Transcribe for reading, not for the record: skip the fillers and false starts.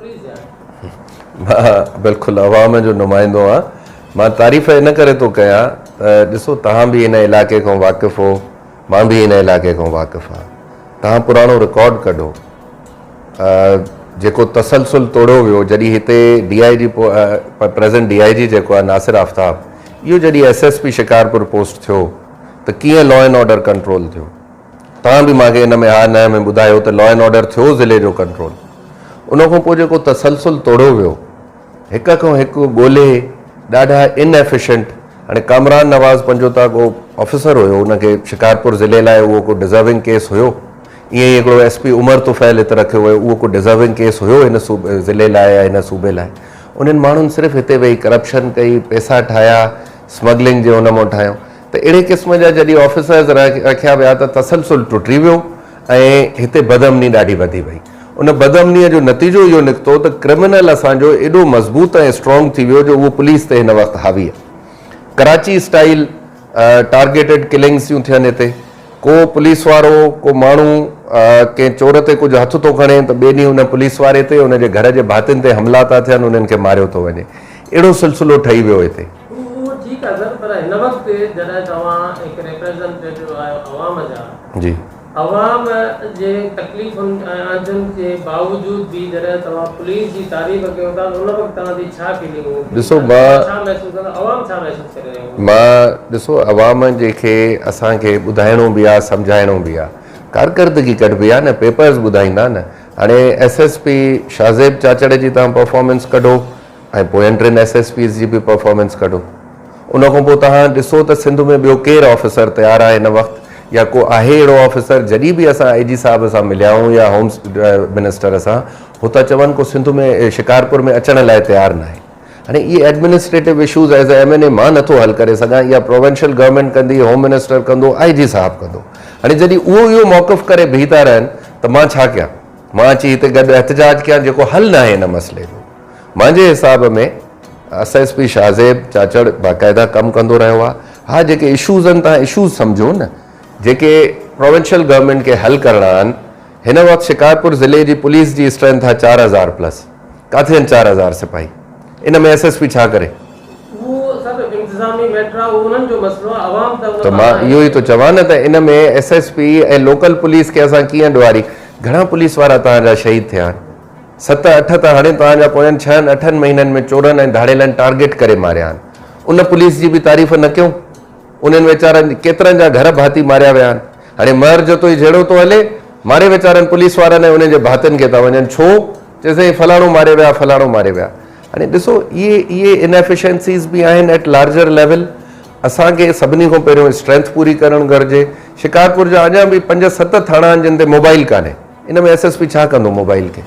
مان بلڪل عوام جو نمائندو آهيان. مان تعريف ان ڪري ٿو ڪيان ته ڏسو توهان به هن علائقي کان واقف هو، مان به هن علائقي کان واقف آهيان. توهان پراڻو رڪارڊ ڪڍو جيڪو تسلسل توڙيو ويو جڏهن هتي D I G present D I G جيڪو آهي ناصر آفتاب اهو جڏهن S S P Shikarpur post ٿيو ته ڪيئن لا اينڊ آرڊر ڪنٽرول ٿيو. توهان به مان کي ان ۾ ها نه ۾ ٻڌايو ته لا اينڊ آرڊر ٿيو ضلعي جو ڪنٽرول ان کان پوء جيڪو تسلسل توڙيو ويو هڪ کان هڪ ڳولهي ڏاڍا ان ايفيشنٽ هاڻي ڪامران نواز پنجوتا ڪو آفيسر هيو ان کي شڪارپور ضلعي لاء اهو ڪو ڊزرونگ ڪيس هيو ائين ئي هڪڙو ايس پي عمر طفيل هت رکيو ويو اهو ڪو ڊزرونگ ڪيس هيو هن ضلعي لاء يا هن صوبي لاء انهن ماڻهن صرف هتي ويهي ڪرپشن ڪئي پئسا ٺاهيا سمگلنگ جي ان مان ٺاهيو ته اهڙي قسم جا جڏهن آفيسرز رکيا ويا ته تسلسل ٽٽي ويو ۽ هتي بدامني ڏاڍي وڌي وئي. ان بدامنيء جو نتيجو اهو نڪتو ته ڪرمنل اسان جو ايڏو مضبوط ۽ اسٽرانگ ٿي ويو جو اهو پوليس تي هن وقت حاوي آهي. ڪراچي اسٽائيل ٽارگيٽيڊ ڪلنگز ٿيون ٿين هتي. ڪو پوليس وارو ڪو ماڻهو ڪنهن چور تي ڪجهه هٿ ٿو کڻي ته ٻئي ڏينهن ان پوليس واري تي ان جي گهر جي ڀاتين تي حملا ٿا ٿين انهن کي ماريو ٿو وڃي. اهڙو سلسلو ٺهي ويو هتي. اهو ٺيڪ آهي سر پر هن وقت جڏهن توهان هڪ ريپريزنٽيٽو آهيو عوام جا جي. عوام جي تڪليفن ۽ اهنجن جي باوجود به جڏهن توهان پوليس جي تعريف ڪيو ٿا ته ان وقت توهان جي ڇا فيلنگ هوندي ڏسو ۽ مان توهان ڇا محسوس ڪندا عوام ڇا محسوس ڪري رهيو هوندو؟ مان ڏسو عوام جي کي اسان کي ٻڌائڻو به آهي سمجهائڻو به آهي ڪارڪردگي ڪڍبي آهي نه پيپرز ٻڌائيندا نه هاڻي S S P Shahzeb Chachar جي توهان پرفارمنس ڪڍو ۽ پوين ٽن ايس ايس پيز جي به پرفارمنس ڪڍو. ان کان پوء توهان ڏسو ته سنڌ ۾ ٻيو ڪير آفيسر تيار آهي هن وقت يا ڪو آهي اهڙو آفيسر جڏهن به اسان آء جي صاحب سان مليا آهيون يا هوم منسٽر سان هو ٿا چون ڪو سنڌ ۾ شڪارپور ۾ اچڻ لاء تيار ناهي. هاڻي اهي administrative issues as a M N A مان نٿو حل ڪري سگهان اها پروونشل گورنمينٽ ڪندي، هوم منسٽر ڪندو، آء جي صاحب ڪندو. هاڻي جڏهن اهو اهو موقف ڪري بيهي ٿا رهن ته مان ڇا ڪيان؟ مان اچي هتي گڏ احتجاج ڪيان جيڪو حل ناهي هن مسئلي جو. منهنجي حساب ۾ S S P Shahzeb Chachar باقاعده ڪم ڪندو رهيو آهي. ها جيڪي اشوز آهن توهان اشوز سمجهو نه جيڪي پراونشل گورنمينٽ کي حل ڪرڻا آهن. هن وقت شڪارپور ضلعي جي پوليس جي اسٽرينٿ آهي 4000 پلس. ڪاٿي آهن 4000 سپاهي؟ ان ۾ ايس ايس پي ڇا ڪري؟ اهو سڀ انتظامي ميٽر آهي اهو انهن جو مسئلو آهي عوام ته ان ته مان مان ناهي. اهو ئي ٿو چوان نه ته ان ۾ S S P ۽ local police کي اسان ڪيئن ڏوهاري گهڻا پوليس وارا توهان جا شهيد ٿيا آهن. ست اٺ ته هاڻي توهان جا پوين ڇهن اٺن مهينن ۾ چورن ۽ ڌاڙيلن ٽارگيٽ ڪري ماريا آهن. ان پوليس جي به تعريف نه ڪيون. انهن ويچارن ڪيترن جا گهر ڀاتي ماريا ويا آهن. هاڻي مهر جتوئي جهيڙو ٿو هلي، ماري ويچارن پوليس وارن ۽ انهن جي ڀاتين کي ٿا وڃن. ڇو؟ چي سائين فلاڻو ماري ويا، فلاڻو ماري ويا. هاڻي ڏسو اهي اهي انيفيشنسيز به آهن ايٽ لارجر ليول. اسان کي سڀني کان پهريون اسٽرينٿ پوري ڪرڻ گهرجي. شڪارپور جا اڃا به پنج ست ٿاڻا آهن جن تي موبائيل ڪانهي. ان ۾ ايس ايس پي ڇا ڪندو موبائيل کي.